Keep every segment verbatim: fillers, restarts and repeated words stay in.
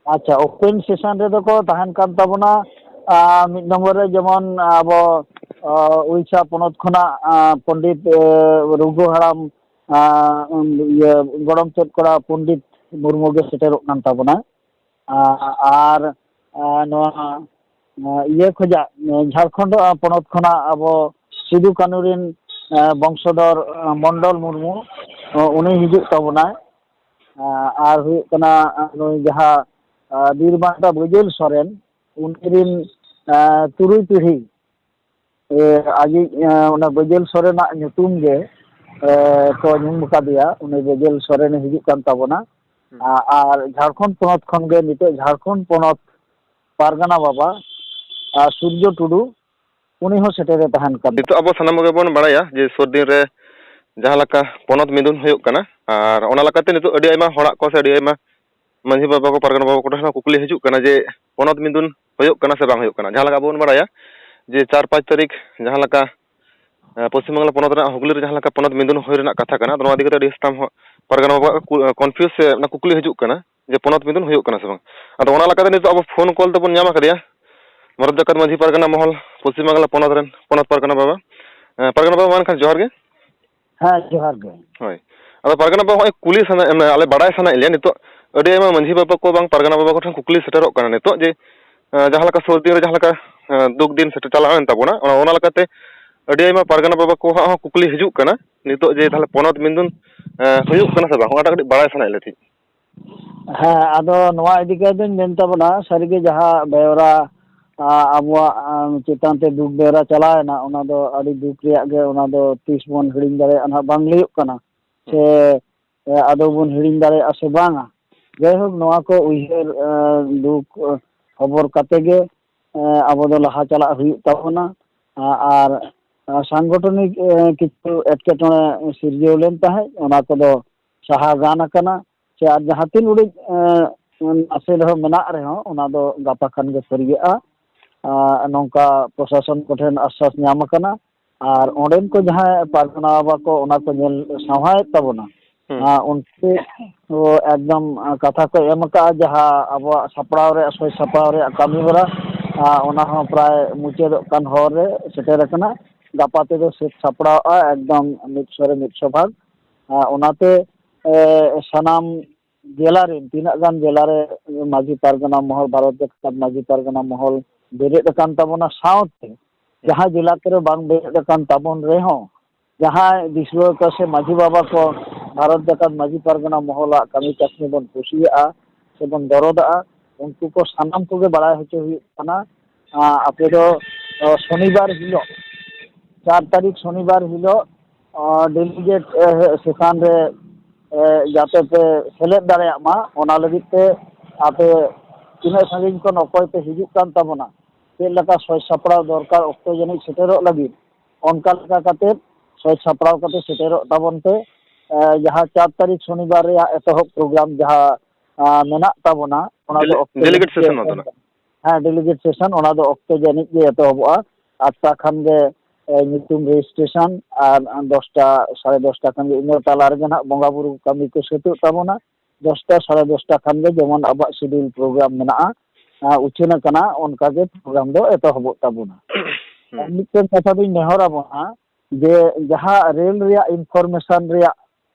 ᱟᱪᱪᱷᱟ, open session ᱨᱮᱫᱚ ᱠᱚ ᱛᱟᱦᱮᱱ ᱠᱟᱱ ᱛᱟᱵᱚᱱᱟ, ᱟᱨ ᱢᱤᱫ ᱱᱚᱢᱵᱚᱨ ᱨᱮ ᱡᱮᱢᱚᱱ ᱟᱵᱚ, ᱟᱨ, ᱩᱲᱤᱥᱥᱟ ᱯᱚᱱᱚᱛ ᱠᱷᱚᱱᱟᱜ, ᱟᱨ, ᱯᱚᱱᱰᱤᱛ, ᱟᱨ, ᱨᱚᱜᱷᱩ ᱦᱟᱲᱟᱢ, ᱟᱨ, ᱤᱭᱟᱹ, ᱜᱚᱲᱚᱢ ᱪᱮᱫ ᱠᱚᱲᱟ ᱯᱚᱱᱰᱤᱛ ᱢᱩᱨᱢᱩ ᱜᱮ ᱥᱮᱴᱮᱨᱚᱜ ᱠᱟᱱ ᱛᱟᱵᱚᱱᱟ᱾ ᱟᱨ, ᱟᱨ, ᱟᱨ ᱱᱚᱣᱟ, ᱟᱨ ᱤᱭᱟᱹ ᱠᱷᱚᱡᱟᱜ, ᱡᱷᱟᱲᱠᱷᱚᱸᱰ ᱯᱚᱱᱚᱛ ᱠᱷᱚᱱᱟᱜ ᱟᱵᱚ ᱥᱤᱫᱩ ᱠᱟᱹᱱᱩ ᱨᱮᱱ, ᱟᱨ, ᱵᱚᱝᱥᱚᱫᱷᱚᱨ, ᱟᱨ, ᱢᱚᱱᱰᱚᱞ ᱢᱩᱨᱢᱩ, ᱟᱨ ᱩᱱᱤ ᱦᱤᱡᱩᱜ ᱛᱟᱵᱚᱱᱟᱭ᱾ ᱟᱨ, ᱟᱨ ᱦᱩᱭᱩᱜ ᱠᱟᱱᱟ, ᱟᱨ ᱱᱩᱭ ᱡᱟᱦᱟᱸ, ᱟᱨ ᱵᱤᱨ ᱵᱟᱱᱴᱟ ᱵᱟᱹᱡᱟᱹᱞ ᱥᱚᱨᱮᱱ, ᱩᱱᱤ ᱨᱮᱱ, ᱟᱨ ᱛᱩᱨᱩᱭ ᱯᱤᱲᱦᱤ, ᱮ, ᱟᱡᱤᱡ, ᱮ, ᱚᱱᱟ ᱵᱟᱹᱡᱟᱹᱞ ᱥᱚᱨᱮᱱᱟᱜ ᱧᱩᱛᱩᱢ ᱜᱮ, ᱮ, ᱠᱚ ᱧᱩᱢ ᱟᱠᱟᱫᱮᱭᱟ᱾ ᱩᱱᱤ ᱵᱟᱹᱡᱟᱹᱞ ᱥᱚᱨᱮᱱᱮ ᱦᱤᱡᱩᱜ ᱠᱟᱱ ᱛᱟᱵᱚᱱᱟ᱾ ᱦᱩᱸ᱾ ᱟ-, ᱟᱨ ᱡᱷᱟᱲᱠᱷᱚᱸᱰ ᱯᱚᱱᱚᱛ ᱠᱷᱚᱱ ᱜᱮ ᱱᱤᱛᱚᱜ ᱡᱷᱟᱲᱠᱷᱚᱸᱰ ᱯᱚᱱᱚᱛ ᱯᱟᱨᱜᱟᱱᱟ ᱵᱟᱵᱟ, ᱟᱨ ᱥᱩᱨᱡᱚ ᱴᱩᱰᱩ, ᱩᱱᱤ ᱦᱚᱸ ᱥᱮᱴᱮᱨᱮ ᱛᱟᱦᱮᱱ ᱠᱟᱱᱟ᱾ ᱱᱤᱛᱚᱜ ᱟᱵᱚ ᱥᱟᱱᱟᱢ ᱠᱚᱜᱮ ᱵᱚᱱ ᱵᱟᱲᱟᱭᱟ ᱡᱮ ᱥᱩᱨ ᱫᱤᱱ ᱨᱮ ᱡᱟᱦᱟᱸ ᱞᱮᱠᱟ ᱯᱚᱱᱚᱛ ᱢᱤᱫᱩᱱ ᱦᱩᱭᱩᱜ ᱠᱟᱱᱟ, ᱟᱨ ᱚᱱᱟ ᱞᱮᱠᱟᱛᱮ ᱱᱤᱛᱚᱜ ᱟᱹᱰᱤ ᱟᱭᱢᱟ ᱦᱚᱲᱟᱜ ᱠᱚ ᱥᱮ ᱟᱹᱰᱤ ᱟᱭᱢᱟ ᱢᱟᱹᱡᱷᱤ ᱵᱟᱵᱟ ᱠᱚ, ᱯᱟᱨᱜᱟᱱᱟ ᱵᱟᱵᱟ ᱠᱚᱴᱷᱮᱱ ᱦᱚᱸ ᱠᱩᱠᱞᱤ ᱦᱤᱡᱩᱜ ᱠᱟᱱᱟ ᱡᱮ ᱯᱚᱱᱚᱛ ᱢᱤᱫᱩᱱ ᱦᱩᱭᱩᱜ ᱠᱟᱱᱟ ᱥᱮ ᱵᱟᱝ ᱦᱩᱭᱩᱜ ᱠᱟᱱᱟ᱾ ᱡᱟᱦᱟᱸ ᱞᱮᱠᱟ ᱟᱵᱚ ᱵᱚᱱ ᱵᱟᱲᱟᱭᱟ ᱡᱮ ᱪᱟᱨ ᱯᱟᱸᱪ ᱛᱟᱹᱨᱤᱠᱷ ᱡᱟᱦᱟᱸ ᱞᱮᱠᱟ, ᱮ, ᱯᱚᱥᱪᱤᱢ ᱵᱟᱝᱞᱟ ᱯᱚᱱᱚᱛ ᱨᱮᱱᱟᱜ ᱦᱩᱜᱽᱞᱤ ᱨᱮ ᱡᱟᱦᱟᱸ ᱞᱮᱠᱟ ᱯᱚᱱᱚᱛ ᱢᱤᱫᱩᱱ ᱦᱩᱭ ᱨᱮᱱᱟᱜ ᱠᱟᱛᱷᱟ ᱠᱟᱱᱟ, ᱟᱫᱚ ᱱᱚᱣᱟ ᱤᱫᱤ ᱠᱟᱛᱮ ᱟᱹᱰᱤ ᱥᱟᱛᱟᱢ ᱦᱚᱸ ᱯᱟᱨᱜᱟᱱᱟ ᱵᱟᱵᱟᱣᱟᱜ ᱠᱩ-, ᱠᱚᱱᱯᱷᱤᱭᱩᱡᱽ ᱥᱮ ᱚᱱᱟ ᱠᱩᱠᱞᱤ ᱦᱤᱡᱩᱜ ᱠᱟᱱᱟ ᱡᱮ ᱯᱚᱱᱚᱛ ᱢᱤᱫᱩᱱ ᱦᱩᱭᱩᱜ ᱠᱟᱱᱟ ᱥᱮ ᱵᱟᱝ᱾ ᱟᱫᱚ ᱚᱱᱟ ᱞᱮᱠᱟᱛᱮ ᱱᱤᱛᱚᱜ ᱟᱵᱚ ᱯᱷᱳᱱ ᱠᱚᱞ ᱛᱮᱵᱚᱱ ᱧᱟᱢ ᱟᱠᱟᱫᱮᱭᱟ ᱵᱷᱟᱨᱚᱛ ᱡᱟᱠᱟᱛ ᱢᱟᱹᱡᱷᱤ ᱯᱟᱨᱜᱟᱱᱟ ᱢᱚᱦᱚᱞ ᱯᱚᱥᱪᱤᱢ ᱵᱟᱝᱞᱟ ᱯᱚᱱᱚᱛ ᱨᱮᱱ ᱯᱚᱱᱚᱛ ᱯᱟᱨᱜᱟᱱᱟ ᱵᱟᱵᱟ᱾ ᱮ, ᱯᱟᱨᱜᱟᱱᱟ ᱵᱟᱵᱟ, ᱢᱟ ᱮᱱᱠᱷᱟᱱ ᱡᱚᱦᱟᱨ ᱜᱮ᱾ ᱦᱮᱸ, ᱡᱚᱦᱟᱨ ᱜᱮ᱾ ᱦᱳᱭ᱾ ᱟᱫᱚ ᱯᱟᱨᱜᱟᱱᱟ ᱵᱟᱵᱟ, ᱦᱚᱸᱜᱼᱚᱭ ᱠᱩᱞᱤ ᱥᱟᱱᱟ-, ᱮ, ᱟᱞᱮ ᱵᱟᱲᱟᱭ ᱥᱟᱱᱟᱭᱮᱫ ᱞᱮᱭᱟ, ᱱᱤᱛᱚᱜ ᱟᱹᱰᱤ ᱟᱭᱢᱟ ᱢᱟᱹᱡᱷᱤ ᱵᱟᱵᱟ ᱠᱚ ᱵᱟᱝ ᱯᱟᱨᱜᱟᱱᱟ ᱵᱟᱵᱟ ᱠᱚᱴᱷᱮᱱ ᱠᱩᱠᱞᱤ ᱥᱮᱴᱮᱨᱚᱜ ᱠᱟᱱᱟ ᱱᱤᱛᱚᱜ ᱡᱮ, ᱮ, ᱡᱟᱦᱟᱸ ᱞᱮᱠᱟ ᱥᱩᱨ ᱫᱤᱱ ᱨᱮ ᱡᱟᱦᱟᱸ ᱞᱮᱠᱟ, ᱮ, ᱫᱩᱠ ᱫᱤᱱ ᱥᱮᱴᱮᱨ ᱪᱟᱞᱟᱣᱮᱱ ᱛᱟᱵᱚᱱᱟ, ᱚᱱᱟ, ᱚᱱᱟ ᱞᱮᱠᱟᱛᱮ ᱟᱹᱰᱤ ᱟᱭᱢᱟ ᱯᱟᱨᱜᱟᱱᱟ ᱵᱟᱵᱟ ᱠᱚᱣᱟᱜ ᱦᱚᱸ ᱠᱩᱠᱞᱤ ᱦᱤᱡᱩᱜ ᱠᱟᱱᱟ ᱱᱤᱛᱚᱜ ᱡᱮ ᱛᱟᱦᱞᱮ ᱯᱚᱱᱚᱛ ᱢᱤᱫᱩᱱ, ᱮ, ᱦᱩᱭᱩᱜ ᱠᱟᱱᱟ ᱥᱮ ᱵᱟᱝ, ᱚᱱᱟᱴᱟᱜ ᱠᱟᱹᱴᱤᱡ ᱵᱟᱲᱟᱭ ᱥᱟᱱᱟᱭᱮᱫ ᱞᱮ ᱛᱟᱦᱮᱸᱫ᱾ ᱦᱮᱸ, ᱟᱫᱚ ᱱᱚᱣᱟ ᱤᱫᱤ ᱠᱟᱛᱮᱧ ᱢᱮᱱ ᱛᱟᱵᱚᱱᱟ, ᱥᱟᱹᱨᱤᱜᱮ ᱡᱟᱦᱟᱸ ᱵᱮᱣᱨᱟ, ᱟ, ᱟᱵᱚᱣᱟᱜ, ᱟ, ᱪᱮᱛᱟᱱ ᱛᱮ ᱫᱩᱠ ᱵᱮᱣᱨᱟ ᱪᱟᱞᱟᱣᱮᱱᱟ, ᱚᱱᱟ ᱫᱚ ᱟᱹᱰᱤ ᱫᱩᱠ ᱨᱮᱭᱟᱜ ᱜᱮ, ᱚᱱᱟ ᱫᱚ ᱛᱤᱥ ᱵᱚᱱ ᱦᱤᱲᱤᱧ ᱫᱟᱲᱮᱭᱟᱜᱼᱟ ᱱᱟᱦᱟᱜ ᱵᱟᱝ ᱞᱟᱹᱭᱚᱜ ᱠᱟᱱᱟ, ᱥᱮ, ᱮ, ᱟᱫᱚ ᱵᱚᱱ ᱦᱤᱲᱤᱧ ᱫᱟᱲᱮᱭᱟᱜᱼᱟ ᱥᱮ ᱵᱟᱝᱟ᱾ ᱡᱟᱭᱦᱳᱠ, ᱱᱚᱣᱟ ᱠᱚ ᱩᱭᱦᱟᱹᱨ, ᱮ, ᱫᱩᱠ, ᱮ, ᱦᱚᱵᱚᱨ ᱠᱟᱛᱮ ᱜᱮ, ᱮ, ᱟᱵᱚ ᱫᱚ ᱞᱟᱦᱟ ᱪᱟᱞᱟᱜ ᱦᱩᱭᱩᱜ ᱛᱟᱵᱚᱱᱟ᱾ ᱟ-, ᱟᱨ, ᱟ, ᱥᱟᱝᱜᱚᱴᱷᱚᱱᱤᱠ, ᱮ, ᱠᱤᱪᱷᱩ ᱮᱴᱠᱮᱴᱚᱬᱮ ᱥᱤᱨᱡᱟᱹᱣ ᱞᱮᱱ ᱛᱟᱦᱮᱸᱫ, ᱚᱱᱟ ᱠᱚᱫᱚ ᱥᱟᱦᱟ ᱜᱟᱱ ᱟᱠᱟᱱᱟ᱾ ᱥᱮ ᱟᱨ ᱡᱟᱦᱟᱸ ᱛᱤᱱ ᱩᱰᱤᱡ, ᱮ, ᱱᱟᱥᱮ ᱨᱮᱦᱚᱸ ᱢᱮᱱᱟᱜ ᱨᱮᱦᱚᱸ, ᱚᱱᱟ ᱫᱚ ᱜᱟᱯᱟ ᱠᱷᱟᱱ ᱜᱮ ᱯᱷᱟᱹᱨᱭᱟᱹᱜᱼᱟ᱾ ᱟ, ᱱᱚᱝᱠᱟ ᱯᱨᱚᱥᱟᱥᱚᱱ ᱠᱚᱴᱷᱮᱱ ᱟᱥᱥᱟᱥ ᱧᱟᱢ ᱟᱠᱟᱱᱟ᱾ ᱟᱨ ᱚᱸᱰᱮᱱ ᱠᱚ ᱡᱟᱦᱟᱸᱭ ᱯᱟᱨᱜᱟᱱᱟ ᱵᱟᱵᱟ ᱠᱚ ᱚᱱᱟ ᱠᱚ ᱧᱮᱞ ᱥᱟᱶᱦᱟᱭᱮᱫ ᱛᱟᱵᱚᱱᱟ, ᱦᱩᱸ᱾ ᱟᱨ ᱩᱱᱠᱩ ᱮᱠᱫᱚᱢ ᱠᱟᱛᱷᱟ ᱠᱚ ᱮᱢ ᱟᱠᱟᱫᱼᱟ, ᱡᱟᱦᱟᱸ ᱟᱵᱚᱣᱟᱜ ᱥᱟᱯᱲᱟᱣ ᱨᱮᱭᱟᱜ, ᱥᱚᱡᱽ ᱥᱟᱯᱲᱟᱣ ᱨᱮᱭᱟᱜ ᱠᱟᱹᱢᱤ ᱦᱚᱨᱟ, ᱟᱨ ᱚᱱᱟ ᱦᱚᱸ ᱯᱨᱟᱭ ᱢᱩᱪᱟᱹᱫᱚᱜ ᱠᱟᱱ ᱦᱚᱨ ᱨᱮ ᱥᱮᱴᱮᱨ ᱟᱠᱟᱱᱟ᱾ ᱜᱟᱯᱟ ᱛᱮᱫᱚ ᱥᱟᱹᱛ ᱥᱟᱯᱲᱟᱣᱜᱼᱟ, ᱮᱠᱫᱚᱢ ᱢᱤᱫ ᱥᱚ ᱨᱮ ᱢᱤᱫ ᱥᱚ ᱵᱷᱟᱜᱽ᱾ ᱟᱨ ᱚᱱᱟᱛᱮ, ᱮ, ᱥᱟᱱᱟᱢ ᱡᱮᱞᱟ ᱨᱮᱱ, ᱛᱤᱱᱟᱹᱜ ᱜᱟᱱ ᱡᱮᱞᱟ ᱨᱮ ᱢᱟᱹᱡᱷᱤ ᱯᱟᱨᱜᱟᱱᱟ ᱢᱚᱦᱚᱞ, ᱵᱷᱟᱨᱚᱛ ᱡᱟᱠᱟᱛ ᱢᱟᱹᱡᱷᱤ ᱯᱟᱨᱜᱟᱱᱟ ᱢᱚᱦᱚᱞ ᱵᱮᱨᱮᱫ ᱟᱠᱟᱱ ᱛᱟᱵᱚᱱᱟ, ᱥᱟᱶᱛᱮ ᱡᱟᱦᱟᱸ ᱡᱮᱞᱟ ᱠᱚᱨᱮ ᱵᱟᱝ ᱵᱮᱨᱮᱫ ᱟᱠᱟᱱ ᱛᱟᱵᱚᱱ ᱨᱮᱦᱚᱸ, ᱡᱟᱦᱟᱸᱭ ᱫᱤᱥᱩᱣᱟᱹ ᱠᱚ ᱥᱮ ᱢᱟᱹᱡᱷᱤ ᱵᱟᱵᱟ ᱠᱚ ᱵᱷᱟᱨᱚᱛ ᱡᱟᱠᱟᱛ ᱢᱟᱹᱡᱷᱤ ᱯᱟᱨᱜᱟᱱᱟ ᱢᱚᱦᱚᱞᱟᱜ ᱠᱟᱹᱢᱤ ᱠᱟᱹᱥᱱᱤ ᱵᱚᱱ ᱠᱩᱥᱤᱭᱟᱜᱼᱟ ᱥᱮᱵᱚᱱ ᱫᱚᱨᱚᱫᱟᱜᱼᱟ, ᱩᱱᱠᱩ ᱠᱚ ᱥᱟᱱᱟᱢ ᱠᱚᱜᱮ ᱵᱟᱲᱟᱭ ᱦᱚᱪᱚ ᱦᱩᱭᱩᱜ ᱠᱟᱱᱟ᱾ ᱟᱸ, ᱟᱯᱮ ᱫᱚ, ᱚ, ᱥᱚᱱᱤᱵᱟᱨ ᱦᱤᱞᱳᱜ, ᱪᱟᱨ ᱛᱟᱹᱨᱤᱠᱷ ᱥᱚᱱᱤᱵᱟᱨ ᱦᱤᱞᱳᱜ, ᱚ, ᱰᱮᱞᱤᱜᱮᱴ, ᱮ, ᱥᱮᱥᱚᱱ ᱨᱮ, ᱮ, ᱡᱟᱛᱮ ᱯᱮ ᱥᱮᱞᱮᱫ ᱫᱟᱲᱮᱭᱟᱜ ᱢᱟ, ᱚᱱᱟ ᱞᱟᱹᱜᱤᱫ ᱛᱮ ᱟᱯᱮ ᱛᱤᱱᱟᱹᱜ ᱥᱟᱺᱜᱤᱧ ᱠᱷᱚᱱ ᱚᱠᱚᱭ ᱯᱮ ᱦᱤᱡᱩᱜ ᱠᱟᱱ ᱛᱟᱵᱚᱱᱟ, ᱪᱮᱫ ᱞᱮᱠᱟ ᱥᱚᱡᱽ ᱥᱟᱯᱲᱟᱣ ᱫᱚᱨᱠᱟᱨ ᱚᱠᱛᱚ ᱡᱟᱹᱱᱤᱡ ᱥᱮᱴᱮᱨᱚᱜ ᱞᱟᱹᱜᱤᱫ, ᱚᱱᱠᱟ ᱞᱮᱠᱟ ᱠᱟᱛᱮ ᱥᱚᱡᱽ ᱥᱟᱯᱲᱟᱣ ᱠᱟᱛᱮ ᱥᱮᱴᱮᱨᱚᱜ ᱛᱟᱵᱚᱱ ᱯᱮ᱾ ᱮ, ᱡᱟᱦᱟᱸ ᱪᱟᱨ ᱛᱟᱹᱨᱤᱠᱷ ᱥᱚᱱᱤᱵᱟᱨ ᱨᱮᱭᱟᱜ ᱮᱛᱚᱦᱚᱵ ᱯᱨᱳᱜᱨᱟᱢ ᱡᱟᱦᱟᱸ, ᱟ, ᱢᱮᱱᱟᱜ ᱛᱟᱵᱚᱱᱟ, ᱚᱱᱟ ᱫᱚ ᱰᱮᱞᱤ-, ᱚᱠᱛᱚ ᱰᱮᱞᱤᱜᱮᱴ ᱡᱟᱹᱱᱤᱡ ᱜᱮ ᱥᱮᱥᱚᱱ ᱚᱱᱟ ᱫᱚ ᱱᱟᱜ᱾ ᱦᱮᱸ, ᱰᱮᱞᱤᱜᱮᱴ ᱥᱮᱥᱚᱱ, ᱚᱱᱟ ᱫᱚ ᱚᱠᱛᱚ ᱡᱟᱹᱱᱤᱡ ᱜᱮ ᱮᱛᱚᱦᱚᱵᱚᱜᱼᱟ᱾ ᱟᱴᱴᱟ ᱠᱷᱟᱱ ᱜᱮ, ᱮ, ᱧᱩᱛᱩᱢ ᱨᱮᱡᱤᱥᱴᱨᱮᱥᱚᱱ, ᱟᱨ ᱫᱚᱥᱴᱟ, ᱥᱟᱲᱮ ᱫᱚᱥᱴᱟ ᱠᱷᱟᱱ ᱜᱮ ᱤᱱᱟᱹ ᱛᱟᱞᱟ ᱨᱮᱜᱮ ᱱᱟᱜ ᱵᱚᱸᱜᱟ ᱵᱩᱨᱩ ᱠᱟᱹᱢᱤ ᱠᱚ ᱥᱟᱹᱛᱟᱹᱜ ᱛᱟᱵᱚᱱᱟ᱾ ᱫᱚᱥᱴᱟ, ᱥᱟᱲᱮ ᱫᱚᱥᱴᱟ ᱠᱷᱟᱱ ᱜᱮ ᱡᱮᱢᱚᱱ ᱟᱵᱚᱣᱟᱜ ᱥᱤᱰᱤᱭᱩᱞ ᱯᱨᱳᱜᱨᱟᱢ ᱢᱮᱱᱟᱜᱼᱟ, ᱟ, ᱩᱪᱷᱟᱹᱱ ᱟᱠᱟᱱᱟ, ᱚᱱᱠᱟ ᱜᱮ ᱯᱨᱳᱜᱨᱟᱢ ᱫᱚ ᱮᱛᱚᱦᱚᱵᱚᱜ ᱛᱟᱵᱚᱱᱟ᱾ ᱦᱩᱸ᱾ ᱟᱨ ᱢᱤᱫᱴᱮᱱ ᱠᱟᱛᱷᱟ ᱫᱚᱧ ᱱᱮᱦᱚᱨ ᱟᱵᱚᱱᱟ ᱡᱮ ᱡᱟᱦᱟᱸ ᱨᱮᱞ ᱨᱮᱭᱟᱜ ᱤᱱᱯᱷᱚᱨᱢᱮᱥᱚᱱ ᱨᱮᱭᱟᱜ,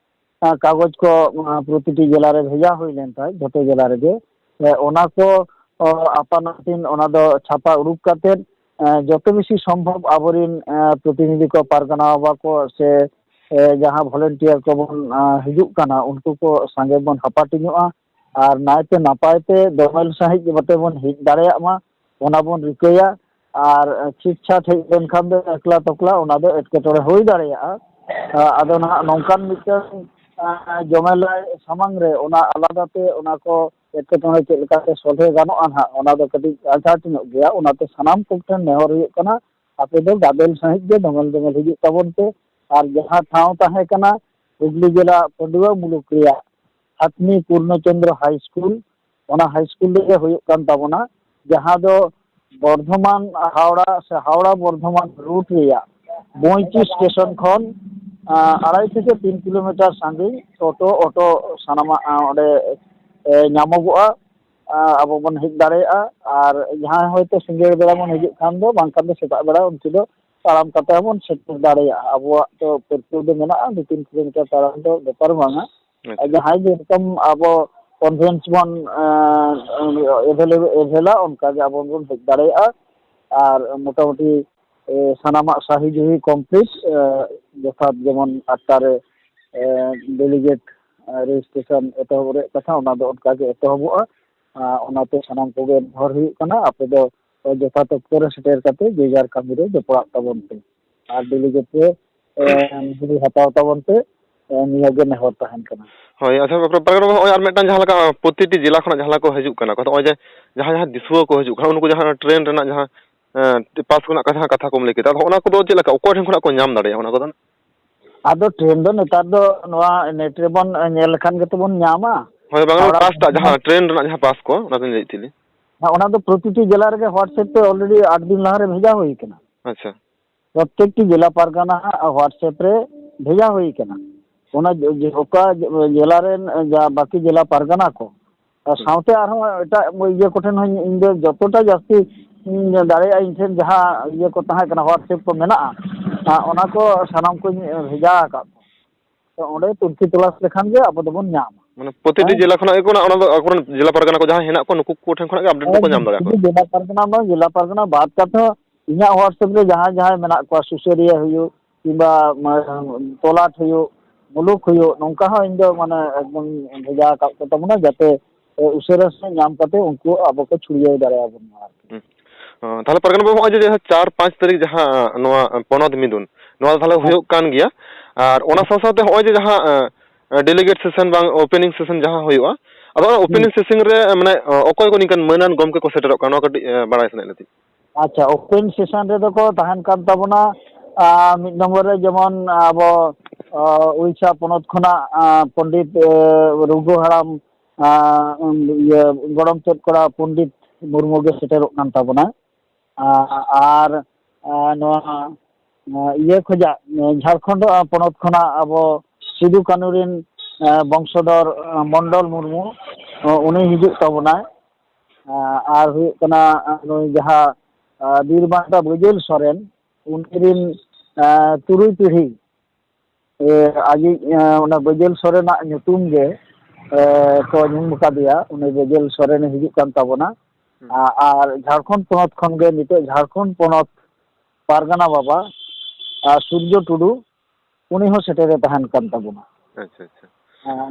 ᱟ, ᱠᱟᱜᱚᱡᱽ ᱠᱚ, ᱟ, ᱯᱨᱚᱛᱤᱴᱤ ᱡᱮᱞᱟ ᱨᱮ ᱵᱷᱮᱡᱟ ᱦᱩᱭ ᱞᱮᱱ ᱠᱷᱟᱱ, ᱡᱷᱚᱛᱚ ᱡᱮᱞᱟ ᱨᱮᱜᱮ, ᱮ, ᱚᱱᱟ ᱠᱚ, ᱚ, ᱟᱯᱟᱱ ᱟᱹᱯᱤᱱ ᱚᱱᱟ ᱫᱚ ᱪᱷᱟᱯᱟ ᱩᱰᱩᱠ ᱠᱟᱛᱮᱫ, ᱮ, ᱡᱚᱛᱚ ᱵᱮᱥᱤ ᱥᱚᱢᱵᱷᱚᱵ ᱟᱵᱚᱨᱮᱱ, ᱮ, ᱯᱨᱚᱛᱤᱱᱤᱫᱷᱤ ᱠᱚ, ᱯᱟᱨᱜᱟᱱᱟ ᱵᱟᱵᱟ ᱠᱚ ᱥᱮ, ᱮ, ᱡᱟᱦᱟᱸ ᱵᱷᱚᱞᱮᱱᱴᱤᱭᱟᱨ ᱠᱚᱵᱚᱱ, ᱟ, ᱦᱤᱡᱩᱜ ᱠᱟᱱᱟ, ᱩᱱᱠᱩ ᱠᱚ ᱥᱟᱸᱜᱮ ᱵᱚᱱ ᱦᱟᱯᱟᱴᱤᱧᱚᱜᱼᱟ᱾ ᱟᱨ ᱱᱟᱭᱛᱮ ᱱᱟᱯᱟᱭ ᱛᱮ ᱫᱚᱢᱮᱞ ᱥᱟᱺᱦᱤᱡ ᱡᱟᱛᱮ ᱵᱚᱱ ᱦᱮᱡ ᱫᱟᱲᱮᱭᱟᱜ ᱢᱟ, ᱚᱱᱟ ᱵᱚᱱ ᱨᱤᱠᱟᱹᱭᱟ᱾ ᱟᱨ ᱪᱷᱤᱴ ᱪᱷᱟᱴ ᱦᱮᱡ ᱞᱮᱱᱠᱷᱟᱱ ᱫᱚ ᱮᱠᱞᱟ ᱛᱚᱠᱞᱟ ᱚᱱᱟ ᱫᱚ ᱮᱴᱠᱮᱴᱚᱬᱮ ᱦᱩᱭ ᱫᱟᱲᱮᱭᱟᱜᱼᱟ᱾ ᱟ, ᱟᱫᱚ ᱱᱟᱦᱟᱜ ᱱᱚᱝᱠᱟᱱ ᱢᱤᱫᱴᱟᱝ, ᱟ, ᱡᱚᱢᱮᱞᱟᱭ ᱥᱟᱢᱟᱝ ᱨᱮ ᱚᱱᱟ ᱟᱞᱟᱫᱟ ᱛᱮ ᱚᱱᱟ ᱠᱚ ᱮᱴᱠᱮᱴᱚᱬᱮ ᱪᱮᱫ ᱞᱮᱠᱟᱛᱮ ᱥᱚᱞᱦᱮ ᱜᱟᱱᱚᱜᱼᱟ ᱱᱟᱦᱟᱜ, ᱚᱱᱟ ᱫᱚ ᱠᱟᱹᱴᱤᱡ ᱟᱡᱷᱟᱴ ᱧᱚᱜ ᱜᱮᱭᱟ᱾ ᱚᱱᱟᱛᱮ ᱥᱟᱱᱟᱢ ᱠᱚᱴᱷᱮᱱ ᱱᱮᱦᱚᱨ ᱦᱩᱭᱩᱜ ᱠᱟᱱᱟ, ᱟᱯᱮ ᱫᱚ ᱜᱟᱫᱮᱞ ᱥᱟᱺᱦᱤᱡ ᱜᱮ ᱫᱚᱢᱮᱞ ᱫᱚᱢᱮᱞ ᱦᱤᱡᱩᱜ ᱛᱟᱵᱚᱱ ᱯᱮ᱾ ᱟᱨ ᱡᱟᱦᱟᱸ ᱴᱷᱟᱶ ᱛᱟᱦᱮᱸ ᱠᱟᱱᱟ ᱦᱩᱜᱽᱞᱤ ᱡᱮᱞᱟ ᱯᱟᱺᱰᱩᱣᱟᱹ ᱢᱩᱞᱩᱠ ᱨᱮᱭᱟᱜ ᱦᱟᱛᱱᱤ ᱯᱩᱨᱱᱚᱪᱚᱱᱫᱨᱚ ᱦᱟᱭ ᱥᱠᱩᱞ, ᱚᱱᱟ ᱦᱟᱭ ᱥᱠᱩᱞ ᱨᱮᱜᱮ ᱦᱩᱭᱩᱜ ᱠᱟᱱ ᱛᱟᱵᱚᱱᱟ, ᱡᱟᱦᱟᱸ ᱫᱚ ᱵᱚᱨᱫᱷᱚᱢᱟᱱ ᱦᱟᱣᱲᱟ ᱥᱮ ᱦᱟᱣᱲᱟ ᱵᱚᱨᱫᱷᱚᱢᱟᱱ ᱨᱩᱴ ᱨᱮᱭᱟᱜ ᱵᱚᱸᱭᱪᱤ ᱥᱴᱮᱥᱚᱱ ᱠᱷᱚᱱ ᱟᱸ, ᱟᱲᱟᱭ ᱛᱷᱮᱠᱮ ᱛᱤᱱ ᱠᱤᱞᱳᱢᱤᱴᱟᱨ ᱥᱟᱺᱜᱤᱧ ᱴᱳᱴᱳ, ᱚᱴᱳ ᱥᱟᱱᱟᱢᱟᱜ, ᱟᱸ, ᱚᱸᱰᱮ, ᱮ, ᱧᱟᱢᱚᱜᱚᱜᱼᱟ᱾ ᱟᱸ, ᱟᱵᱚ ᱵᱚᱱ ᱦᱮᱡ ᱫᱟᱲᱮᱭᱟᱜᱼᱟ᱾ ᱟᱨ ᱡᱟᱦᱟᱸᱭ ᱦᱚᱭᱛᱳ ᱥᱤᱸᱜᱟᱹᱲ ᱵᱮᱲᱟ ᱵᱚᱱ ᱦᱤᱡᱩᱜ ᱠᱷᱟᱱ ᱫᱚ, ᱵᱟᱝᱠᱷᱟᱱ ᱫᱚ ᱥᱮᱛᱟᱜ ᱵᱮᱲᱟ, ᱩᱱᱠᱩ ᱫᱚ ᱛᱟᱲᱟᱢ ᱠᱟᱛᱮ ᱦᱚᱸᱵᱚᱱ ᱥᱮᱴᱮᱨ ᱫᱟᱲᱮᱭᱟᱜᱼᱟ᱾ ᱟᱵᱚᱣᱟᱜ ᱫᱚ ᱯᱟᱹᱨᱠᱟᱹᱣ ᱫᱚ ᱢᱮᱱᱟᱜᱼᱟ, ᱫᱩ ᱛᱤᱱ ᱠᱤᱞᱳᱢᱤᱴᱟᱨ ᱛᱟᱲᱟᱢ ᱫᱚ ᱵᱮᱯᱟᱨ ᱵᱟᱝᱟ᱾ ᱟᱪᱪᱷᱟ᱾ ᱡᱟᱦᱟᱸᱭ ᱡᱮᱨᱚᱠᱚᱢ ᱟᱵᱚ convenience ᱵᱚᱱ, ᱮᱸ, available, available-ᱟ, ᱚᱱᱠᱟ ᱜᱮ ᱟᱵᱚ ᱵᱚᱱ ᱦᱮᱡ ᱫᱟᱲᱮᱭᱟᱜᱼᱟ᱾ ᱟᱨ ᱢᱚᱴᱟᱢᱩᱴᱤ, ᱮ, ᱥᱟᱱᱟᱢᱟᱜ ᱥᱟᱹᱦᱤ ᱡᱩᱦᱤ complete, ᱮ, ᱡᱚᱛᱷᱟᱛ ᱡᱮᱢᱚᱱ ᱟᱴᱴᱟ ᱨᱮ, ᱮ, delegate, ᱮ, registration ᱮᱛᱚᱦᱚᱵ ᱨᱮᱭᱟᱜ ᱠᱟᱛᱷᱟ, ᱚᱱᱟ ᱫᱚ ᱚᱱᱠᱟ ᱜᱮ ᱮᱛᱚᱦᱚᱵᱚᱜᱼᱟ᱾ ᱟᱨ ᱚᱱᱟᱛᱮ ᱥᱟᱱᱟᱢ ᱠᱚᱜᱮ ᱱᱮᱦᱚᱨ ᱦᱩᱭᱩᱜ ᱠᱟᱱᱟ, ᱟᱯᱮ ᱫᱚ ᱡᱚᱛᱷᱟᱛ ᱚᱠᱛᱚ ᱨᱮ ᱥᱮᱴᱮᱨ ᱠᱟᱛᱮ ᱡᱮ ᱡᱟᱨ ᱠᱟᱹᱢᱤ ᱨᱮ ᱡᱚᱯᱲᱟᱜ ᱛᱟᱵᱚᱱ ᱯᱮ᱾ ᱟᱨ delegate ᱨᱮ, ᱮ, ᱦᱟᱛᱟᱣ ᱛᱟᱵᱚᱱ ᱯᱮ, ᱮ, ᱱᱤᱭᱟᱹ ᱜᱮ ᱱᱮᱦᱚᱨ ᱛᱟᱦᱮᱱ ᱠᱟᱱᱟ᱾ ᱦᱳᱭ, ᱟᱪᱪᱷᱟ, ᱯᱨᱚ-, ᱯᱨᱚᱠᱟᱨ ᱵᱟᱹᱵᱩ, ᱱᱚᱜᱼᱚᱭ ᱟᱨ ᱢᱤᱫᱴᱟᱝ ᱡᱟᱦᱟᱸ ᱞᱮᱠᱟ, ᱯᱨᱚᱛᱤᱴᱤ ᱡᱮᱞᱟ ᱠᱷᱚᱱᱟᱜ ᱡᱟᱦᱟᱸ ᱞᱮᱠᱟ ᱠᱚ ᱦᱤᱡᱩᱜ ᱠᱟᱱᱟ ᱠᱚ, ᱱᱚᱜᱼᱚᱭ ᱡᱮ ᱡᱟᱦᱟᱸ, ᱡᱟᱦᱟᱸ ᱫᱤᱥᱩᱣᱟᱹ ᱠᱚ ᱦᱤᱡᱩᱜ ᱠᱟᱱᱟ, ᱩᱱᱠᱩ ᱡᱟᱦᱟᱸ ᱴᱨᱮᱱ ᱨᱮᱱᱟᱜ ᱡᱟᱦᱟᱸ, ᱮ, ᱯᱟᱥ ᱨᱮᱱᱟᱜ ᱠᱟᱛᱷᱟ, ᱠᱟᱛᱷᱟ ᱠᱚᱢ ᱞᱟᱹᱭ ᱠᱮᱫᱟ, ᱟᱫᱚ ᱚᱱᱟ ᱠᱚᱫᱚ ᱪᱮᱫ ᱞᱮᱠᱟ, ᱚᱠᱚᱭ ᱴᱷᱮᱱ ᱠᱷᱚᱱᱟᱜ ᱠᱚ ᱧᱟᱢ ᱫᱟᱲᱮᱭᱟᱜᱼᱟ ᱚᱱᱟ ᱠᱚᱫᱚ? ᱟᱫᱚ ᱴᱨᱮᱱ ᱫᱚ ᱱᱮᱛᱟᱨ ᱫᱚ ᱱᱚᱣᱟ ᱱᱮᱴ ᱨᱮᱵᱚᱱ ᱧᱮᱞ ᱞᱮᱠᱷᱟᱱ ᱜᱮᱛᱚ ᱵᱚᱱ ᱧᱟᱢᱟ᱾ ᱦᱳᱭ, ᱵᱟᱝ, ᱚᱱᱟ ᱦᱟᱣᱲᱟ ᱯᱟᱥᱴᱟᱜ ᱡᱟᱦᱟᱸ ᱴᱨᱮᱱ ᱨᱮᱱᱟᱜ ᱡᱟᱦᱟᱸ ᱯᱟᱥ ᱠᱚ, ᱚᱱᱟ ᱠᱚᱧ ᱞᱟᱹᱭᱮᱫ ᱛᱟᱦᱮᱸᱫ᱾ ᱦᱮᱸ, ᱚᱱᱟ ᱫᱚ ᱯᱨᱚᱛᱤᱴᱤ ᱡᱮᱞᱟ ᱨᱮᱜᱮ WhatsApp ᱛᱮ already ᱟᱴ ᱫᱤᱱ ᱞᱟᱦᱟᱨᱮ ᱵᱷᱮᱡᱟ ᱦᱩᱭ ᱠᱟᱱᱟ᱾ ᱟᱪᱪᱷᱟ᱾ ᱯᱨᱚᱛᱮᱠᱴᱤ ᱡᱮᱞᱟ ᱯᱟᱨᱜᱟᱱᱟ ᱦᱟᱸᱜ WhatsApp ᱨᱮ ᱵᱷᱮᱡᱟ ᱦᱩᱭ ᱠᱟᱱᱟ᱾ ᱚᱱᱟ ᱡᱮ, ᱡᱮ ᱚᱠᱟ ᱡᱮᱞᱟ ᱨᱮᱱ ᱡᱟ ᱵᱟᱹᱠᱤ ᱡᱮᱞᱟ ᱯᱟᱨᱜᱟᱱᱟ ᱠᱚ, ᱟᱨ ᱦᱩᱸ᱾ ᱥᱟᱶᱛᱮ ᱟᱨᱦᱚᱸ ᱮᱴᱟᱜ ᱤᱭᱟᱹ ᱠᱚᱴᱷᱮᱱ ᱦᱚᱸ ᱤᱧ ᱫᱚ ᱡᱚᱛᱚᱴᱟ ᱡᱟᱹᱥᱛᱤ ᱤᱧ ᱫᱟᱲᱮᱭᱟᱜᱼᱟ, ᱤᱧ ᱴᱷᱮᱱ ᱡᱟᱦᱟᱸ ᱤᱭᱟᱹ ᱠᱚ ᱛᱟᱦᱮᱸ ᱠᱟᱱᱟ, WhatsApp ᱠᱚ ᱢᱮᱱᱟᱜᱼᱟ, ᱟᱨ ᱚᱱᱟ ᱠᱚ ᱥᱟᱱᱟᱢ ᱠᱚᱧ ᱵᱷᱮᱡᱟ ᱟᱠᱟᱫ ᱠᱚᱣᱟ᱾ ᱛᱚ ᱚᱸᱰᱮ ᱛᱩᱱᱠᱷᱤ ᱛᱚᱞᱟᱥ ᱞᱮᱠᱷᱟᱱ ᱜᱮ ᱟᱵᱚ ᱫᱚᱵᱚᱱ ᱧᱟᱢᱟ᱾ ᱢᱟᱱᱮ ᱯᱨᱚᱛᱤᱴᱤ ᱦᱮᱸ? ᱡᱮᱞᱟ ᱠᱷᱚᱱᱟᱜ ᱜᱮ ᱚᱱᱟ, ᱚᱱᱟ ᱫᱚ ᱟᱠᱚᱨᱮᱱ ᱡᱮᱞᱟ ᱯᱟᱨᱜᱟᱱᱟ ᱠᱚ ᱡᱟᱦᱟᱸᱭ ᱦᱮᱱᱟᱜ ᱠᱚᱣᱟ, ᱱᱩᱠᱩ ᱠᱚᱴᱷᱮᱱ ᱠᱷᱚᱱᱟᱜ ᱜᱮ ᱟᱯᱰᱮᱴ ᱫᱚᱠᱚ ᱧᱟᱢ ᱫᱟᱲᱮᱭᱟᱜᱼᱟ ᱠᱚ᱾ ᱥᱩᱫᱷᱩ ᱡᱮᱞᱟ ᱯᱟᱨᱜᱟᱱᱟ ᱫᱚ ᱵᱟᱝ, ᱡᱮᱞᱟ ᱯᱟᱨᱜᱟᱱᱟ ᱵᱟᱫ ᱠᱟᱛᱮ ᱦᱚᱸ ᱤᱧᱟᱹᱜ WhatsApp ᱨᱮ ᱡᱟᱦᱟᱸᱭ ᱡᱟᱦᱟᱸᱭ ᱢᱮᱱᱟᱜ ᱠᱚᱣᱟ, ᱥᱩᱥᱟᱹᱨᱤᱭᱟᱹ ᱦᱩᱭᱩᱜ ᱠᱤᱝᱵᱟ, ᱢ-, ᱛᱚᱞᱟᱴ ᱦᱩᱭᱩᱜ, ᱢᱩᱞᱩᱠ ᱦᱩᱭᱩᱜ, ᱱᱚᱝᱠᱟ ᱦᱚᱸ ᱤᱧ ᱫᱚ ᱢᱟᱱᱮ ᱮᱠᱫᱚᱢ ᱵᱷᱮᱡᱟ ᱟᱠᱟᱫ ᱠᱚ ᱛᱟᱵᱚᱱᱟ, ᱡᱟᱛᱮ, ᱮ, ᱩᱥᱟᱹᱨᱟ ᱥᱟᱺᱦᱤᱡ ᱧᱟᱢ ᱠᱟᱛᱮ ᱩᱱᱠᱩ ᱟᱵᱚ ᱠᱚ ᱪᱷᱩᱲᱭᱟᱹᱣ ᱫᱟᱲᱮᱭᱟᱵᱚᱱ ᱢᱟ ᱟᱨᱠᱤ᱾ ᱦᱩᱸ᱾ ᱚ, ᱛᱟᱦᱞᱮ ᱯᱟᱨᱜᱟᱱᱟ ᱵᱟᱹᱵᱩ, ᱱᱚᱜᱼᱚᱭ ᱡᱮ ᱡᱟᱦᱟᱸ ᱪᱟᱨ ᱯᱟᱸᱪ ᱛᱟᱹᱨᱤᱠᱷ ᱡᱟᱦᱟᱸ ᱱᱚᱣᱟ ᱯᱚᱱᱚᱛ ᱢᱤᱫᱩᱱ, ᱱᱚᱣᱟ ᱫᱚ ᱛᱟᱦᱞᱮ ᱦᱮᱸ᱾ ᱦᱩᱭᱩᱜ ᱠᱟᱱ ᱜᱮᱭᱟ᱾ ᱟᱨ ᱚᱱᱟ ᱥᱟᱶ ᱥᱟᱶᱛᱮ ᱱᱚᱜᱼᱚᱭ ᱡᱮ ᱡᱟᱦᱟᱸ, ᱮ, delegate session ᱵᱟᱝ opening session ᱡᱟᱦᱟᱸ ᱦᱩᱭᱩᱜᱼᱟ, ᱟᱫᱚ ᱚᱱᱟ ᱦᱩᱸ᱾ Opening session ᱨᱮ, ᱢᱟᱱᱮ, ᱚ, ᱚᱠᱚᱭ ᱠᱚ ᱱᱤᱝᱠᱟᱹᱱ ᱢᱟᱹᱱᱟᱱ ᱜᱚᱢᱠᱮ ᱠᱚ ᱥᱮᱴᱮᱨᱚᱜ ᱠᱟᱱᱟ, ᱱᱚᱣᱟ ᱠᱟᱹᱴᱤᱡ, ᱮ, ᱵᱟᱲᱟᱭ ᱥᱟᱱᱟᱭᱮᱫ ᱞᱤᱧᱟ᱾ ᱟᱪᱪᱷᱟ, open session ᱨᱮᱫᱚ ᱠᱚ ᱛᱟᱦᱮᱱ ᱠᱟᱱ ᱛᱟᱵᱚᱱᱟ, ᱟ, ᱢᱤᱫ ᱱᱚᱢᱵᱚᱨ ᱨᱮ ᱡᱮᱢᱚᱱ ᱟᱵᱚ, ᱟ, ᱩᱲᱤᱥᱥᱟ ᱯᱚᱱᱚᱛ ᱠᱷᱚᱱᱟᱜ, ᱟ, ᱯᱚᱱᱰᱤᱛ, ᱮ, ᱨᱚᱜᱷᱩ ᱦᱟᱲᱟᱢ, ᱟ, ᱤᱭᱟᱹ, ᱜᱚᱲᱚᱢ ᱪᱮᱫ ᱠᱚᱲᱟ ᱯᱚᱱᱰᱤᱛ ᱢᱩᱨᱢᱩ ᱜᱮ ᱥᱮᱴᱮᱨᱚᱜ ᱠᱟᱱ ᱛᱟᱵᱚᱱᱟ᱾ ᱟ, ᱟᱨ, ᱟ, ᱱᱚᱣᱟ ᱤᱭᱟᱹ ᱠᱷᱚᱱᱟᱜ, ᱡᱷᱟᱲᱠᱷᱚᱸᱰ ᱯᱚᱱᱚᱛ ᱠᱷᱚᱱᱟᱜ ᱟᱵᱚ ᱥᱤᱫᱩ ᱠᱟᱹᱱᱩ ᱨᱮᱱ ᱵᱚᱝᱥᱚᱫᱷᱚᱨ ᱢᱚᱱᱰᱚᱞ ᱢᱩᱨᱢᱩ, ᱩᱱᱤ ᱦᱤᱡᱩᱜ ᱛᱟᱵᱚᱱᱟᱭ᱾ ᱟᱨ ᱦᱩᱭᱩᱜ ᱠᱟᱱᱟ ᱱᱩᱭ ᱡᱟᱦᱟᱸ ᱵᱤᱨ ᱵᱟᱱᱴᱟ ᱵᱟᱹᱡᱟᱹᱞ ᱥᱚᱨᱮᱱ, ᱩᱱᱤ ᱨᱮᱱ ᱛᱩᱨᱩᱭ ᱯᱤᱲᱦᱤ ᱟᱡᱤᱡ ᱚᱱᱟ ᱵᱟᱹᱡᱟᱹᱞ ᱥᱚᱨᱮᱱᱟᱜ ᱧᱩᱛᱩᱢ ᱜᱮ ᱠᱚ ᱧᱩᱢ ᱟᱠᱟᱫᱮᱭᱟ᱾ ᱩᱱᱤ ᱵᱟᱹᱡᱟᱹᱞ ᱥᱚᱨᱮᱱᱮ ᱦᱤᱡᱩᱜ ᱠᱟᱱ ᱛᱟᱵᱚᱱᱟ᱾ ᱟᱨ ᱡᱷᱟᱲᱠᱷᱚᱸᱰ ᱯᱚᱱᱚᱛ ᱠᱷᱚᱱ ᱜᱮ ᱱᱤᱛᱚᱜ ᱡᱷᱟᱲᱠᱷᱚᱸᱰ ᱯᱚᱱᱚᱛ ᱯᱟᱨᱜᱟᱱᱟ ᱵᱟᱵᱟ ᱟᱨ ᱥᱩᱨᱡᱚ ᱴᱩᱰᱩ, ᱩᱱᱤ ᱦᱚᱸ ᱥᱮᱴᱮᱨᱮ ᱛᱟᱦᱮᱱ ᱠᱟᱱ ᱛᱟᱵᱚᱱᱟ᱾ ᱟᱪᱪᱷᱟ, ᱟᱪᱪᱷᱟ᱾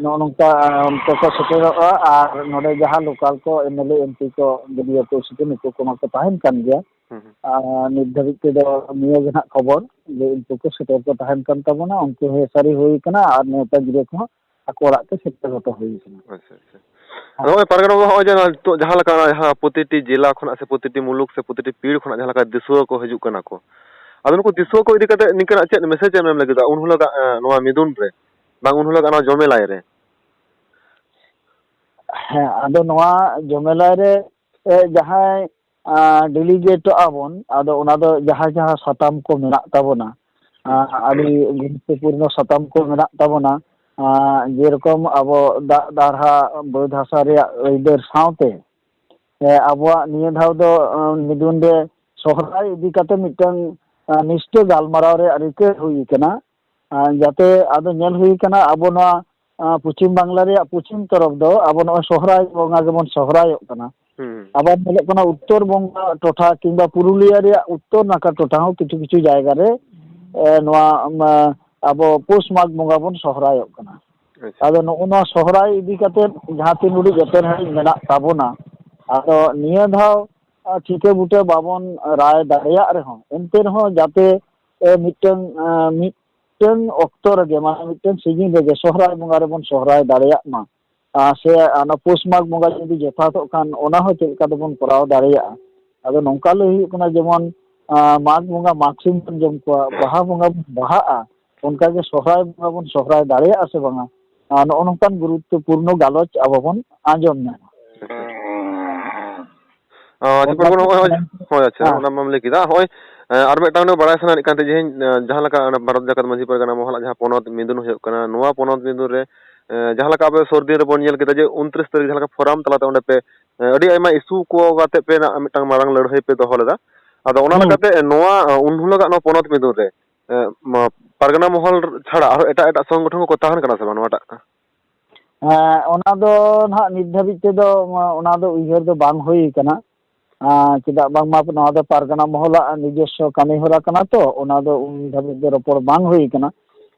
ᱱᱚᱜᱼᱚ ᱱᱚᱝᱠᱟ ᱚᱱᱛᱮ ᱠᱚ ᱥᱮᱴᱮᱨᱚᱜᱼᱟ᱾ ᱟᱨ ᱱᱚᱰᱮ ᱡᱟᱦᱟᱸ ᱞᱳᱠᱟᱞ ᱠᱚ M L A, M P ᱠᱚ, ᱵᱤ ᱰᱤ ᱳ ᱠᱚ, ᱥᱤᱴᱤ ᱱᱩᱠᱩ ᱠᱚᱢᱟ ᱠᱚ ᱛᱟᱦᱮᱱ ᱠᱟᱱ ᱜᱮᱭᱟ᱾ ᱦᱩᱸ, ᱦᱩᱸ᱾ ᱟᱨ ᱱᱤᱛ ᱫᱷᱟᱹᱵᱤᱡ ᱛᱮᱫᱚ ᱱᱤᱭᱟᱹ ᱜᱮ ᱱᱟᱦᱟᱜ ᱠᱷᱚᱵᱚᱨ ᱡᱮ ᱩᱱᱠᱩ ᱠᱚ ᱥᱮᱴᱮᱨ ᱠᱚ ᱛᱟᱦᱮᱱ ᱠᱟᱱ ᱛᱟᱵᱚᱱᱟ, ᱩᱱᱠᱩ ᱦᱚᱸ ᱥᱟᱹᱨᱤ ᱦᱩᱭ ᱠᱟᱱᱟ ᱟᱨ ᱱᱮᱣᱛᱟ ᱜᱤᱨᱟᱹ ᱠᱚᱦᱚᱸ ᱟᱠᱚ ᱚᱲᱟᱜ ᱛᱮ ᱥᱮᱴᱮᱨ ᱦᱚᱴᱚ ᱦᱩᱭ ᱠᱟᱱᱟ᱾ ᱟᱪᱪᱷᱟ, ᱟᱪᱪᱷᱟ᱾ ᱦᱮᱸ᱾ ᱟᱫᱚ ᱱᱚᱜᱼᱚᱭ ᱯᱟᱨᱜᱟᱱᱟ ᱵᱟᱵᱟ, ᱱᱚᱜᱼᱚᱭ ᱡᱮ ᱱᱤᱛᱚᱜ ᱡᱟᱦᱟᱸ ᱞᱮᱠᱟ ᱡᱟᱦᱟᱸ ᱯᱨᱚᱛᱤᱴᱤ ᱡᱮᱞᱟ ᱠᱷᱚᱱᱟᱜ ᱥᱮ ᱯᱨᱚᱛᱤᱴᱤ ᱢᱩᱞᱩᱠ ᱥᱮ ᱯᱨᱚᱛᱤᱴᱤ ᱯᱤᱲ ᱠᱷᱚᱱᱟᱜ ᱡᱟᱦᱟᱸ ᱞᱮᱠᱟ ᱫᱤᱥᱩᱣᱟᱹ ᱠᱚ ᱦᱤᱡᱩᱜ ᱠᱟᱱᱟ ᱠᱚ, ᱟᱫᱚ ᱱᱩᱠᱩ ᱫᱤᱥᱩᱣᱟᱹ ᱠᱚ ᱤᱫᱤ ᱠᱟᱛᱮ ᱱᱤᱝᱠᱟᱹᱱᱟᱜ ᱪᱮᱫ ᱢᱮᱥᱮᱡᱽ ᱮᱢ ᱮᱢ ᱞᱟᱹᱜᱤᱫᱟ ᱩᱱ ᱦᱤᱞᱳᱜᱟᱜ, ᱮ, ᱱᱚᱣᱟ ᱢᱤᱫᱩᱱ ᱨᱮ, ᱵᱟᱝ ᱩᱱ ᱦᱤᱞᱳᱜᱟᱜ ᱱᱚᱣᱟ ᱡᱚᱢᱮᱞᱟᱭ ᱨᱮ? ᱦᱮᱸ, ᱟᱫᱚ ᱱᱚᱣᱟ ᱡᱚᱢᱮᱞᱟᱭ ᱨᱮ, ᱮ, ᱡᱟᱦᱟᱸᱭ, ᱟ, ᱰᱮᱞᱤᱜᱮᱴᱚᱜᱼᱟ ᱵᱚᱱ, ᱟᱫᱚ ᱚᱱᱟ ᱫᱚ ᱡᱟᱦᱟᱸ ᱡᱟᱦᱟᱸ ᱥᱟᱛᱟᱢ ᱠᱚ ᱢᱮᱱᱟᱜ ᱛᱟᱵᱚᱱᱟ, ᱟ, ᱦᱩᱸ᱾ ᱟᱹᱰᱤ ᱜᱩᱨᱩᱛᱛᱚᱯᱩᱨᱱᱚ ᱥᱟᱛᱟᱢ ᱠᱚ ᱢᱮᱱᱟᱜ ᱛᱟᱵᱚᱱᱟ, ᱟ, ᱡᱮᱨᱚᱠᱚᱢ ᱟᱵᱚ ᱫᱟᱜ ᱫᱟᱨᱦᱟ ᱵᱟᱹᱫᱽ ᱦᱟᱥᱟ ᱨᱮᱭᱟᱜ ᱟᱹᱭᱫᱟᱹᱨ ᱥᱟᱶᱛᱮ, ᱮ, ᱟᱵᱚᱣᱟᱜ ᱱᱤᱭᱟᱹ ᱫᱷᱟᱣ ᱫᱚ, ᱟ, ᱢᱤᱫᱩᱱ ᱨᱮ ᱥᱚᱦᱨᱟᱭ ᱤᱫᱤ ᱠᱟᱛᱮ ᱢᱤᱫᱴᱟᱝ, ᱟ, ᱱᱤᱥᱴᱟᱹ ᱜᱟᱞᱢᱟᱨᱟᱣ ᱨᱮᱭᱟᱜ ᱨᱤᱠᱟᱹ ᱦᱩᱭ ᱠᱟᱱᱟ᱾ ᱟ, ᱡᱟᱛᱮ ᱟᱫᱚ ᱧᱮᱞ ᱦᱩᱭ ᱠᱟᱱᱟ ᱟᱵᱚ ᱱᱚᱣᱟ, ᱟ, ᱯᱚᱪᱷᱤᱢ ᱵᱟᱝᱞᱟ ᱨᱮᱭᱟᱜ ᱯᱚᱪᱷᱤᱢ ᱛᱚᱨᱚᱯ ᱫᱚ ᱟᱵᱚ ᱱᱚᱜᱼᱚᱭ ᱥᱚᱦᱨᱟᱭ ᱵᱚᱸᱜᱟ ᱜᱮᱵᱚᱱ ᱥᱚᱦᱨᱟᱭᱚᱜ ᱠᱟᱱᱟ᱾ ᱦᱩᱸ᱾ ᱟᱵᱟᱨ ᱧᱮᱞᱚᱜ ᱠᱟᱱᱟ ᱩᱛᱛᱚᱨ ᱵᱚᱝᱜᱟ ᱴᱚᱴᱷᱟ ᱠᱤᱝᱵᱟ ᱯᱩᱨᱩᱞᱤᱭᱟᱹ ᱨᱮᱭᱟᱜ ᱩᱛᱛᱚᱨ ᱱᱟᱠᱷᱟ ᱴᱚᱴᱷᱟ ᱦᱚᱸ ᱠᱤᱪᱷᱩ ᱠᱤᱪᱷᱩ ᱡᱟᱭᱜᱟ ᱨᱮ, ᱮ, ᱱᱚᱣᱟ, ᱢᱟ, ᱟᱵᱚ ᱯᱳᱥ ᱢᱟᱜᱽ ᱵᱚᱸᱜᱟ ᱵᱚᱱ ᱥᱚᱦᱨᱟᱭᱚᱜ ᱠᱟᱱᱟ᱾ ᱟᱪᱪᱷᱟ᱾ ᱟᱫᱚ ᱱᱚᱜᱼᱚ ᱱᱚᱣᱟ ᱥᱚᱦᱨᱟᱭ ᱤᱫᱤ ᱠᱟᱛᱮ ᱡᱟᱦᱟᱸ ᱛᱤᱱ ᱩᱰᱤᱡ ᱮᱯᱮᱨᱦᱮᱸᱰᱮᱡ ᱢᱮᱱᱟᱜ ᱛᱟᱵᱚᱱᱟ, ᱟᱫᱚ ᱱᱤᱭᱟᱹ ᱫᱷᱟᱣ, ᱟ, ᱴᱷᱤᱠᱟᱹ ᱵᱩᱴᱟᱹ ᱵᱟᱵᱚᱱ ᱨᱟᱭ ᱫᱟᱲᱮᱭᱟᱜ ᱨᱮᱦᱚᱸ, ᱮᱱᱛᱮ ᱨᱮᱦᱚᱸ ᱡᱟᱛᱮ, ᱮ, ᱢᱤᱫᱴᱟᱝ, ᱟ, ᱢᱤᱫᱴᱟᱝ ᱚᱠᱛᱚ ᱨᱮᱜᱮ, ᱢᱟᱱᱮ ᱢᱤᱫᱴᱟᱝ ᱥᱤᱡᱤᱱ ᱨᱮᱜᱮ ᱥᱚᱦᱨᱟᱭ ᱵᱚᱸᱜᱟ ᱨᱮᱵᱚᱱ ᱥᱚᱦᱨᱟᱭ ᱫᱟᱲᱮᱭᱟᱜ ᱢᱟ᱾ ᱟ, ᱥᱮ ᱚᱱᱟ ᱯᱳᱥ ᱢᱟᱜᱽ ᱵᱚᱸᱜᱟ ᱡᱩᱫᱤ ᱡᱚᱛᱷᱟᱛᱚᱜ ᱠᱷᱟᱱ, ᱚᱱᱟ ᱦᱚᱸ ᱪᱮᱫ ᱞᱮᱠᱟ ᱛᱮᱵᱚᱱ ᱠᱚᱨᱟᱣ ᱫᱟᱲᱮᱭᱟᱜᱼᱟ᱾ ᱟᱫᱚ ᱱᱚᱝᱠᱟ ᱞᱟᱹᱭ ᱦᱩᱭᱩᱜ ᱠᱟᱱᱟ, ᱡᱮᱢᱚᱱ, ᱟ, ᱢᱟᱜᱽ ᱵᱚᱸᱜᱟ ᱢᱟᱜᱽ ᱥᱤᱢ ᱵᱚᱱ ᱡᱚᱢ ᱠᱚᱣᱟ, ᱵᱟᱦᱟ ᱵᱚᱸᱜᱟ ᱵᱚᱱ ᱵᱟᱦᱟᱜᱼᱟ, ᱚᱱᱠᱟᱜᱮ ᱥᱚᱦᱨᱟᱭ ᱵᱚᱸᱜᱟ ᱵᱚᱱ ᱥᱚᱦᱨᱟᱭ ᱫᱟᱲᱮᱭᱟᱜᱼᱟ ᱥᱮ ᱵᱟᱝᱟ? ᱟ, ᱱᱚᱜᱼᱚ ᱱᱚᱝᱠᱟᱱ ᱜᱩᱨᱩᱛᱛᱚᱯᱩᱨᱱᱚ ᱜᱟᱞᱚᱪ ᱟᱵᱚ ᱵᱚᱱ ᱟᱸᱡᱚᱢ ᱧᱟᱢᱟ᱾ ᱟᱪᱪᱷᱟ᱾ ᱟᱪᱪᱷᱟ, ᱚᱱᱠᱟ ᱯᱚᱨᱮ ᱱᱚᱜᱼᱚᱭ, ᱦᱳᱭ, ᱦᱳᱭ, ᱟᱪᱪᱷᱟ, ᱦᱮᱸ᱾ ᱚᱱᱟ ᱢᱟᱢ ᱞᱟᱹᱭ ᱠᱮᱫᱟ᱾ ᱦᱚᱸᱜᱼᱚᱭ ᱮᱸ, ᱟᱨ ᱢᱤᱫᱴᱟᱝ ᱚᱸᱰᱮ ᱵᱟᱲᱟᱭ ᱥᱟᱱᱟᱭᱮᱫ ᱠᱟᱱ ᱛᱟᱦᱮᱸ ᱡᱮ, ᱤᱧ, ᱮᱸ, ᱡᱟᱦᱟᱸ ᱞᱮᱠᱟ ᱚᱱᱟ ᱵᱷᱟᱨᱚᱛ ᱡᱟᱠᱟᱛ ᱢᱟᱹᱡᱷᱤ ᱯᱟᱨᱜᱟᱱᱟ ᱢᱚᱦᱚᱞᱟᱜ ᱡᱟᱦᱟᱸ ᱯᱚᱱᱚᱛ ᱢᱤᱫᱩᱱ ᱦᱩᱭᱩᱜ ᱠᱟᱱᱟ, ᱱᱚᱣᱟ ᱯᱚᱱᱚᱛ ᱢᱤᱫᱩᱱ ᱨᱮ, ᱮᱸ, ᱡᱟᱦᱟᱸ ᱞᱮᱠᱟ ᱟᱵᱚ ᱥᱩᱨ ᱫᱤᱱ ᱨᱮᱵᱚᱱ ᱧᱮᱞ ᱠᱮᱫᱟ ᱡᱮ ᱩᱱᱛᱨᱤᱥ ᱛᱟᱹᱨᱤᱠᱷ ᱡᱟᱦᱟᱸ ᱞᱮᱠᱟ ᱯᱷᱳᱨᱟᱢ ᱛᱟᱞᱟᱛᱮ ᱚᱸᱰᱮ ᱯᱮ, ᱮᱸ, ᱟᱹᱰᱤ ᱟᱭᱢᱟ issue ᱠᱚ ᱠᱟᱛᱮ ᱯᱮ ᱱᱟᱜ ᱢᱤᱫᱴᱟᱝ ᱢᱟᱨᱟᱝ ᱞᱟᱹᱲᱦᱟᱹᱭ ᱯᱮ ᱫᱚᱦᱚ ᱞᱮᱫᱟ᱾ ᱟᱫᱚ ᱚᱱᱟ ᱦᱩᱸ᱾ ᱞᱮᱠᱟᱛᱮ ᱱᱚᱣᱟ, ᱮᱸ, ᱩᱱ ᱦᱤᱞᱳᱜᱟᱜ ᱱᱚᱣᱟ ᱯᱚᱱᱚᱛ ᱢᱤᱫᱩᱱ ᱨᱮ, ᱮᱸ, ᱢᱟ-, ᱯᱟᱨᱜᱟᱱᱟ ᱢᱚᱦᱚᱞ ᱪᱷᱟᱲᱟ ᱟᱨᱦᱚᱸ ᱮᱴᱟᱜ ᱮᱴᱟᱜ ᱥᱚᱝᱜᱚᱴᱷᱚᱱ ᱠᱚᱠᱚ ᱛᱟᱦᱮᱱ ᱠᱟᱱᱟ ᱥᱮ ᱵᱟᱝ ᱱᱚᱣᱟᱴᱟᱜ? ᱮᱸ, ᱚᱱᱟ ᱫᱚ ᱱᱟᱦᱟᱜ ᱱᱤᱛ ᱫᱷᱟᱹᱵᱤᱡ ᱛᱮᱫᱚ, ᱚᱱᱟ ᱫᱚ ᱩᱭᱦᱟᱹᱨ ᱫᱚ ᱵᱟᱝ ᱦᱩᱭ ᱠᱟᱱᱟ᱾ ᱟᱸ, ᱪᱮᱫᱟᱜ ᱵᱟᱝᱢᱟ ᱱᱚᱣᱟ ᱫᱚ ᱯᱟᱨᱜᱟᱱᱟ ᱢᱚᱦᱚᱞᱟᱜ ᱱᱤᱡᱚᱥᱥᱚ ᱠᱟᱹᱢᱤ ᱦᱚᱨᱟ ᱠᱟᱱᱟ ᱛᱚ, ᱚᱱᱟ ᱫᱚ ᱩᱱ ᱫᱷᱟᱹᱵᱤᱡ ᱫᱚ ᱨᱚᱯᱚᱲ ᱵᱟᱝ ᱦᱩᱭ ᱠᱟᱱᱟ᱾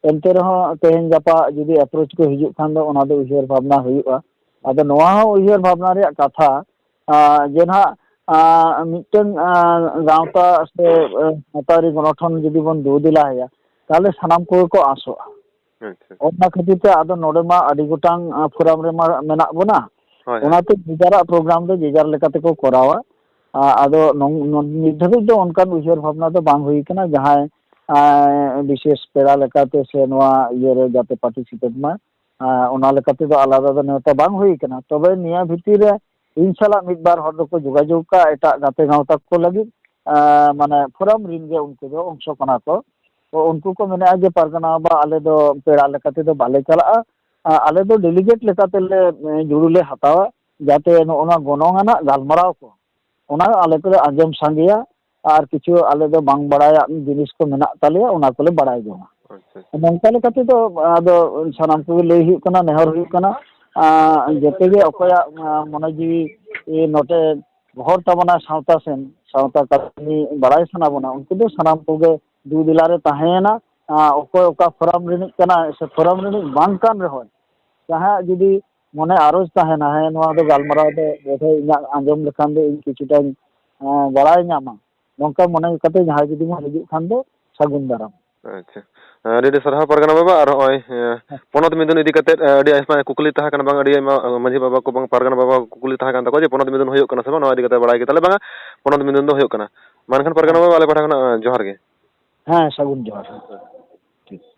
ᱮᱱᱛᱮ ᱨᱮᱦᱚᱸ ᱛᱮᱦᱮᱧ ᱜᱟᱯᱟ ᱡᱩᱫᱤ approach ᱠᱚ ᱦᱤᱡᱩᱜ ᱠᱷᱟᱱ ᱫᱚ ᱚᱱᱟ ᱫᱚ ᱩᱭᱦᱟᱹᱨ ᱵᱷᱟᱵᱽᱱᱟ ᱦᱩᱭᱩᱜᱼᱟ᱾ ᱟᱫᱚ ᱱᱚᱣᱟ ᱦᱚᱸ ᱩᱭᱦᱟᱹᱨ ᱵᱷᱟᱵᱽᱱᱟ ᱨᱮᱭᱟᱜ ᱠᱟᱛᱷᱟ, ᱟᱸ, ᱡᱮ ᱱᱟᱦᱟᱜ, ᱟᱸ, ᱢᱤᱫᱴᱟᱝ, ᱟᱸ, ᱜᱟᱶᱛᱟ ᱥᱮ, ᱟᱸ, ᱥᱟᱶᱛᱟ ᱟᱹᱨᱤ ᱜᱚᱱᱚᱴᱷᱚᱱ ᱡᱩᱫᱤ ᱵᱚᱱ ᱫᱩ ᱫᱮᱞᱟᱭᱟ, ᱛᱟᱦᱚᱞᱮ ᱥᱟᱱᱟᱢ ᱠᱚᱜᱮ ᱠᱚ ᱟᱥᱚᱜᱼᱟ᱾ ᱟᱪᱪᱷᱟ᱾ ᱚᱱᱟ ᱠᱷᱟᱹᱛᱤᱨ ᱛᱮ ᱟᱫᱚ ᱱᱚᱰᱮ ᱢᱟ ᱟᱹᱰᱤ ᱜᱚᱴᱟᱝ, ᱟᱸ, ᱯᱷᱳᱨᱟᱢ ᱨᱮᱢᱟ ᱢᱮᱱᱟᱜ ᱵᱚᱱᱟ᱾ ᱦᱳᱭ, ᱦᱳᱭ᱾ ᱚᱱᱟᱛᱮ ᱡᱮᱡᱟᱨᱟᱜ ᱯᱨᱳᱜᱨᱟᱢ ᱫᱚ ᱡᱮᱡᱟᱨ ᱞᱮᱠᱟ ᱛᱮᱠᱚ ᱠᱚᱨᱟᱣᱟ᱾ ᱟ-, ᱟᱫᱚ ᱱᱚᱝ-, ᱱᱚ-, ᱱᱤᱛ ᱫᱷᱟᱹᱵᱤᱡ ᱫᱚ ᱚᱱᱠᱟᱱ ᱩᱭᱦᱟᱹᱨ ᱵᱷᱟᱵᱽᱱᱟ ᱫᱚ ᱵᱟᱝ ᱦᱩᱭ ᱠᱟᱱᱟ, ᱡᱟᱦᱟᱸᱭ, ᱟᱸ, ᱵᱤᱥᱮᱥ ᱯᱮᱲᱟ ᱞᱮᱠᱟᱛᱮ ᱥᱮ ᱱᱚᱣᱟ ᱤᱭᱟᱹ ᱨᱮ ᱡᱟᱛᱮ participate ᱢᱟ, ᱟᱸ, ᱚᱱᱟ ᱞᱮᱠᱟ ᱛᱮᱫᱚ ᱟᱞᱟᱫᱟ ᱫᱚ ᱱᱮᱣᱛᱟ ᱵᱟᱝ ᱦᱩᱭ ᱠᱟᱱᱟ᱾ ᱛᱚᱵᱮ ᱱᱤᱭᱟᱹ ᱵᱷᱤᱛᱤᱨ ᱨᱮ ᱤᱧ ᱥᱟᱞᱟᱜ ᱢᱤᱫ ᱵᱟᱨ ᱦᱚᱲ ᱫᱚᱠᱚ ᱡᱳᱜᱟᱡᱳᱜᱽ ᱠᱟᱜᱼᱟ, ᱮᱴᱟᱜ ᱜᱟᱛᱮ ᱜᱟᱶᱛᱟ ᱠᱚ ᱞᱟᱹᱜᱤᱫ, ᱟᱸ, ᱢᱟᱱᱮ ᱯᱷᱳᱨᱟᱢ ᱨᱤᱱ ᱜᱮ ᱩᱱᱠᱩ ᱫᱚ ᱚᱝᱥᱚ ᱠᱟᱱᱟ ᱠᱚ᱾ ᱛᱚ ᱩᱱᱠᱩ ᱠᱚ ᱢᱮᱱᱮᱫᱼᱟ ᱡᱮ, "ᱯᱟᱨᱜᱟᱱᱟ ᱵᱟᱵᱟ, ᱟᱞᱮ ᱫᱚ ᱯᱮᱲᱟ ᱞᱮᱠᱟ ᱛᱮᱫᱚ ᱵᱟᱞᱮ ᱪᱟᱞᱟᱜᱼᱟ, ᱟ-, ᱟᱞᱮ ᱫᱚ delegate ᱞᱮᱠᱟ ᱛᱮᱞᱮ, ᱮ, ᱡᱩᱲᱩ ᱞᱮ ᱦᱟᱛᱟᱣᱟ, ᱡᱟᱛᱮ ᱱᱚᱜᱼᱚ ᱱᱚᱣᱟ ᱜᱚᱱᱚᱝ ᱟᱱᱟᱜ ᱜᱟᱞᱢᱟᱨᱟᱣ ᱠᱚ, ᱚᱱᱟ ᱟᱞᱮ ᱫᱚᱞᱮ ᱟᱸᱡᱚᱢ ᱥᱟᱸᱜᱮᱭᱟ, ᱟᱨ ᱠᱤᱪᱷᱩ ᱟᱞᱮ ᱫᱚ ᱵᱟᱝ ᱵᱟᱲᱟᱭᱟᱜ ᱡᱤᱱᱤᱥ ᱠᱚ ᱢᱮᱱᱟᱜ ᱛᱟᱞᱮᱭᱟ, ᱚᱱᱟ ᱠᱚᱞᱮ ᱵᱟᱲᱟᱭ ᱡᱚᱝᱟ᱾" ᱟᱪᱪᱷᱟ, ᱟᱪᱪᱷᱟ᱾ ᱱᱚᱝᱠᱟ ᱞᱮᱠᱟ ᱛᱮᱫᱚ ᱟᱫᱚ ᱥᱟᱱᱟᱢ ᱠᱚᱜᱮ ᱞᱟᱹᱭ ᱦᱩᱭᱩᱜ ᱠᱟᱱᱟ, ᱱᱮᱦᱚᱨ ᱦᱩᱭᱩᱜ ᱠᱟᱱᱟ, ᱟ, ᱡᱚᱛᱚ ᱜᱮ ᱚᱠᱚᱭᱟᱜ, ᱟ, ᱢᱚᱱᱮ ᱡᱤᱣᱤ, ᱮ, ᱱᱚᱛᱮ ᱜᱚᱦᱚᱲ ᱛᱟᱵᱚᱱᱟ ᱥᱟᱶᱛᱟ ᱥᱮᱱ, ᱥᱟᱶᱛᱟ ᱠᱟᱹᱢᱤ ᱵᱟᱲᱟᱭ ᱥᱟᱱᱟ ᱵᱚᱱᱟ, ᱩᱱᱠᱩ ᱫᱚ ᱥᱟᱱᱟᱢ ᱠᱚᱜᱮ ᱫᱩ ᱫᱮᱞᱟ ᱨᱮ ᱛᱟᱦᱮᱸᱭᱮᱱᱟ᱾ ᱟ, ᱚᱠᱚᱭ ᱚᱠᱟ ᱯᱷᱳᱨᱟᱢ ᱨᱤᱱᱤᱡ ᱠᱟᱱᱟᱭ ᱥᱮ ᱯᱷᱳᱨᱟᱢ ᱨᱤᱱᱤᱡ ᱵᱟᱝ ᱠᱟᱱ ᱨᱮᱦᱚᱸᱭ, ᱡᱟᱦᱟᱸᱭᱟᱜ ᱡᱩᱫᱤ ᱢᱚᱱᱮ ᱟᱨᱚᱡᱽ ᱛᱟᱦᱮᱱᱟ, ᱦᱮᱸ, ᱱᱚᱣᱟ ᱫᱚ ᱜᱟᱞᱢᱟᱨᱟᱣ ᱫᱚ ᱵᱳᱫᱷᱚᱭ ᱤᱧᱟᱹᱜ ᱟᱸᱡᱚᱢ ᱞᱮᱠᱷᱟᱱ ᱫᱚ ᱤᱧ ᱠᱤᱪᱷᱩᱴᱟᱧ, ᱮᱸ, ᱵᱟᱲᱟᱭ ᱧᱟᱢᱟ, ᱱᱚᱝᱠᱟ ᱢᱚᱱᱮ ᱠᱟᱛᱮ ᱡᱟᱦᱟᱸᱭ ᱡᱩᱫᱤ ᱵᱚᱱ ᱦᱤᱡᱩᱜ ᱠᱷᱟᱱ ᱫᱚ ᱥᱟᱹᱜᱩᱱ ᱫᱟᱨᱟᱢ᱾ ᱟᱪᱪᱷᱟ᱾ ᱟᱹᱰᱤ ᱟᱹᱰᱤ ᱥᱟᱨᱦᱟᱣ ᱯᱟᱨᱜᱟᱱᱟ ᱵᱟᱵᱟ, ᱟᱨ ᱱᱚᱜᱼᱚᱭ, ᱮᱸ, ᱯᱚᱱᱚᱛ ᱢᱤᱫᱩᱱ ᱤᱫᱤ ᱠᱟᱛᱮ, ᱮᱸ, ᱟᱹᱰᱤ ᱟᱭᱢᱟ ᱠᱩᱠᱞᱤ ᱛᱟᱦᱮᱸ ᱠᱟᱱᱟ, ᱵᱟᱝ, ᱟᱹᱰᱤ ᱟᱭᱢᱟ, ᱮᱸ, ᱢᱟᱹᱡᱷᱤ ᱵᱟᱵᱟ ᱠᱚ, ᱵᱟᱝ, ᱯᱟᱨᱜᱟᱱᱟ ᱵᱟᱵᱟ ᱠᱚ ᱠᱩᱠᱞᱤ ᱛᱟᱦᱮᱸ ᱠᱟᱱ ᱛᱟᱠᱚᱣᱟ ᱡᱮ ᱯᱚᱱᱚᱛ ᱢᱤᱫᱩᱱ ᱦᱩᱭᱩᱜ ᱠᱟᱱᱟ ᱥᱮ ᱵᱟᱝ, ᱱᱚᱣᱟ ᱤᱫᱤ ᱠᱟᱛᱮ ᱵᱟᱲᱟᱭ ᱜᱮ᱾ ᱛᱟᱦᱚᱞᱮ ᱵᱟᱝᱟ, ᱯᱚᱱᱚᱛ ᱢᱤᱫᱩᱱ ᱫᱚ ᱦᱩᱭᱩᱜ ᱠᱟᱱᱟ᱾ ᱢᱟ ᱮᱱᱠᱷᱟᱱ ᱯᱟᱨᱜᱟᱱᱟ ᱦᱮᱸ᱾ ᱵᱟᱵᱟ, ᱟᱞᱮ ᱯᱟᱦᱴᱟ ᱠᱷᱚᱱᱟᱜ, ᱮᱸ, ᱡᱚᱦᱟᱨ ᱜᱮ᱾ ᱦᱮᱸ, ᱥᱟᱹᱜᱩᱱ ᱡᱚᱦᱟᱨ᱾ ᱴᱷᱤᱠ᱾